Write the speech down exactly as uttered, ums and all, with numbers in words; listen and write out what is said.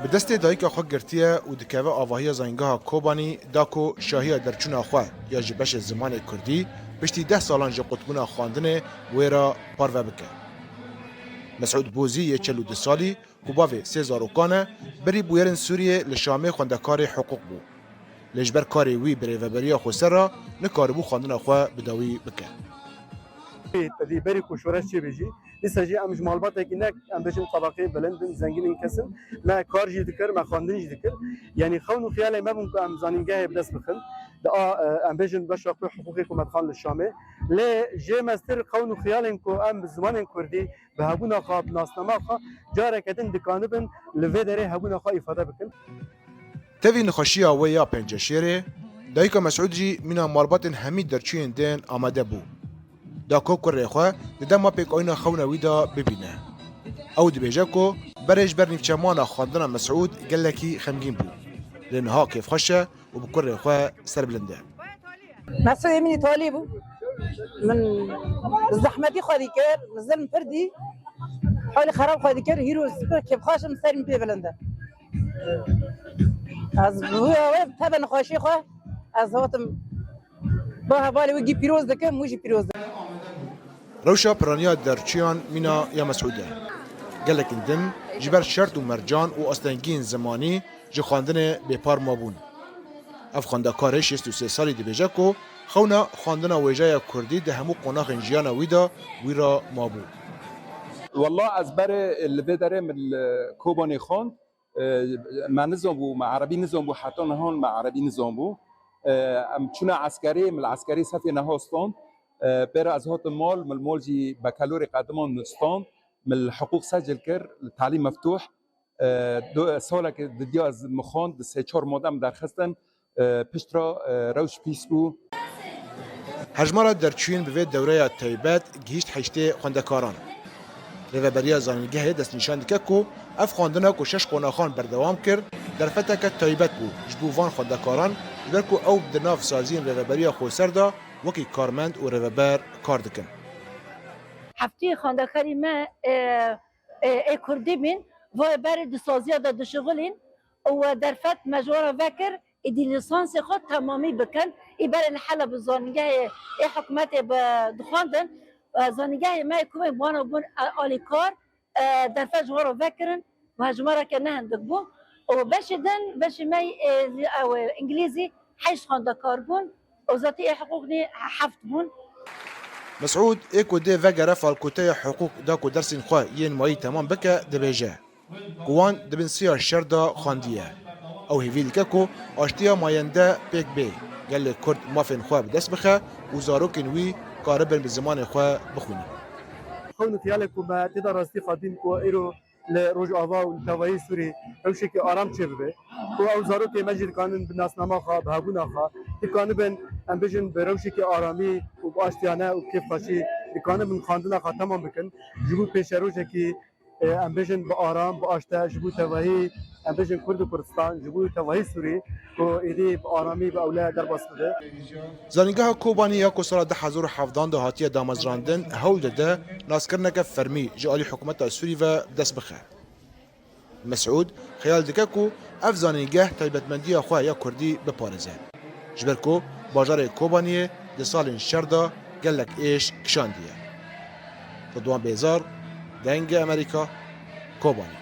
Bi destê dayika xwe girtiye û dikeve avahiya Zanîngeha Kobanî da ku şahiya derçûna xwe ya ji beşê zimanê kurdî piştî deh salan ji qutbûna xwendinê wê re parve bike. Mesûd Bozî yê çel û du salî ku bavê sê zarokan e, berî bûyerên Sûriyê li Şamê xwendekarê hiqûq bû. Lê ji ber karê wî bi rêveberiya xweser re nikaribû xwendina xwe bi dawî bike. Tevî berî ku şoreş çêbe jî, dîsa jî em ji malbatekî ne, em bêjin, tebaqeyê bilind in, zengînên kes in. Me kar jî dikir, me xwendin jî dikir. Yanî xewn û xiyalê me bûn ku em zanîngehê bi dest bixin. Di a, e, em bêjin beşa xwe hiqûqê ku me dixan li Şamê. Lê jê mestir xewn û xiyalên ku em bi zimanên kurdî, bi hebûna xwe, bi nasnama xwe, careke din dikanibin li vê derê hebûna xwe îfade bikin. Tevî nexweşiya wê ya penceşêrê, dayika Mesûd jî mîna malbatên hemî derçûyên din amade bû. Da ku kurê xwe di dema pêkayîna xewna wî de bibîne. Ew dibêje ku berê ji ber nîvçemana xwendina Mesûd gelekî xemgîn bû. Lê niha kêfxweş e û bi kurê xwe serbilind e. Mesûdê min îtalî bû. Min zehmetî xwedî kir, min zilm pir dî. Halî xerab xwedî kir, hîro pir kêfxweş im, serî min pê bilind e. Ez bi wê tebe nexweşî xwe, ez hatim ba hevalê wî gî pîroz dikim, wî jî pîroz dikim. Rewşa piraniya derçûyan mîna ya Mesûd e. Gelekên din ji ber şert û mercan û astengiyên zimanî ji xwendinê bêpar mabûn. Ev xwendekarê şêst û sê salî dibêje ku xewna xwendina wêjeya kurdî di hemû qonaxên jiyana wî de wî re mabû. Walla ez berê li vê derê min li Kobanê xwend. E, me nizanbû, me erebî nizanbû, heta nihan me erebî nizanbû. E, em çûne eskerê, min li eskerê sefê niha stand. E, pê re ez hatim mal, min li mal jî bekelorê qediman stand. Min li hiqûq secil kir, li talîm meftûh. E, do-, salekê didiya ez min xwend, di sê çar made min derxistin. E, pişt re, e, rewş pîs bû. Hejmara derçûyên bi vê dewreya taybet gihîşt heştê xwendekaran. Rêveberiya zanîngehê destnîşan dike ku ev xwendina ku şeş qonaxan berdewam kir, derfeteke taybet bû ji bo van xwendekaran, ji ber ku ew di nav saziyên Rêveberiya Xweser de wekî karmend û rêveber kar dikin. Heftê xwendekarî me, e, e, ê kurdî bîn, vayê berê di saziya de dişixulîn û derfet me ji wan re vekir, êdî lîsansê xwe temamî bikin. Ê berê li Heleb bi zanîngehê ê hikûmetê bi dixwendin. E, zanîngehê me yê ku ê wana bûn, e, alîkar, e, derfet ji wan re vekirin û hejmareke ne hindik bû. Û beşê din, beşê me, e, ew, e, îngilîzî heşt xwendekar bûn. Û zatî ê hiqûq nê heft bûn. Mesûd ê ku dê vegere falkoteya hiqûq da ku dersên xwe yên mayî temam bike, dibêje ku wan di bin siya şer de xwendiye. Ew hêvî dike ku aştiya mayende pêk bê, gelê Kurd mafên xwe bi dest bixe û zarokên wî karibin bi zimanê xwe bixwînin. Xewn û xiyalê ku me tê de rastî xwedîn ku îro li Rojava û li tevahî Sûrî rewşekî aram çêbibe. Ku ew zarokê me jî dikanin bi nasnama xwe, bi hebûna xwe, dikanibin, em bêjin, bi rewşekî aramî û bi aştiyane û bi kêfxweşî dikanibin xwendina xwe temam bikin. Ji bo pêşerojekî, e, em bêjin, bi aram, bi aşte, ji bo tevahî, em bêjin, Kurd û Kurdistan, ji bo tevahî Sûrî, ku êdî bi aramî, bi ewle derbas bibe. Zanîngeha Kobanî ya ku sala du hezar û hevdan de hatiye damezrandin, hewl dide naskirineke fermî ji alî hikûmeta Sûrî ve bi dest bixe. Mesûd xeyal dike ku ev zanîngeh taybetmendiya xwe ya kurdî biparêze. Ji ber ku bajarê Kobaniyê di salên şer de gelek êş kişandiye. Ridwan Bêzar, Dengê Amerîka, Kobanî.